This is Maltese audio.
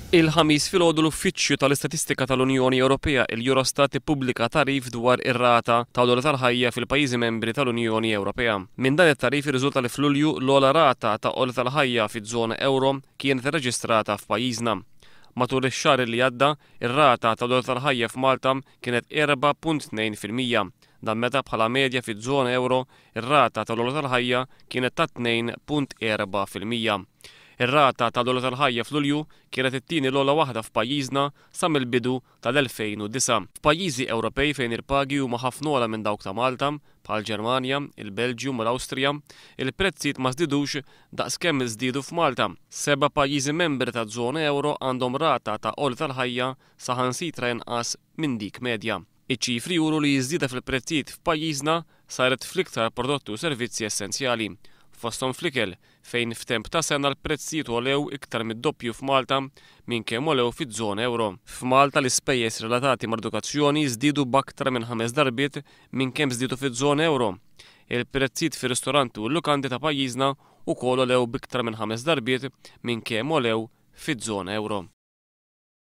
Il-Ħamis filgħodu l-Uffiċċju tal-Istatistika tal-Unjoni Ewropea, il-Eurostat, ippubblika tagħrif dwar ir-rata ta' għoli tal-ħajja fil-pajjiżi membri tal-Unjoni Ewropea. Minn dan it-tagħrif irriżulta li f'Lulju l-ogħla rata ta' għoli tal-ħajja fiż-żona ewro kienet irreġistrata f'pajjiżna. Matul ix-xahar li għadda, ir-rata ta' għoli tal-ħajja f'Malta kienet 4.2%. Dan meta bħala medja fiż-żona ewro ir-rata tal-għoli tal-ħajja kienet ta' 2.4%. Ir-rata tal-għoli tal-ħajja f'Lulju kienet it-tieni l-ogħla waħda f'pajjiżna sa mill-bidu tal-2009. F'pajjiżi Ewropej fejn il-pagi huma ħafna ogħla minn dawk ta' Malta, bħall-Ġermanja, il-Belġjum u l-Awstrija, il-prezzijiet ma żdidux daqskemm żdiedu f'Malta. Seba' pajjiżi membri taż-żona ewro għandhom rata ta' għoli tal-ħajja saħansitra inqas minn dik medja. Iċ-ċifri juru li ż-żieda fil-prezzijiet f'pajjiżna saret fl-iktar prodotti u servizzi essenzjali, fosthom fl-ikel, fejn f'temp ta' sena l-prezzijiet għolew iktar mid-doppju f'Malta minn kemm għolew fiż-żona ewro. F'Malta l-ispejjeż relatati mal-edukazzjoni żdiedu b'aktar minn ħames darbiet minn kemm żdiedu fiż-żona ewro. Il-prezzijiet fir-ristoranti u l-lukandi ta' pajjiżna wkoll għolew b'iktar minn ħames darbiet minn kemm għolew fiż-żona ewro.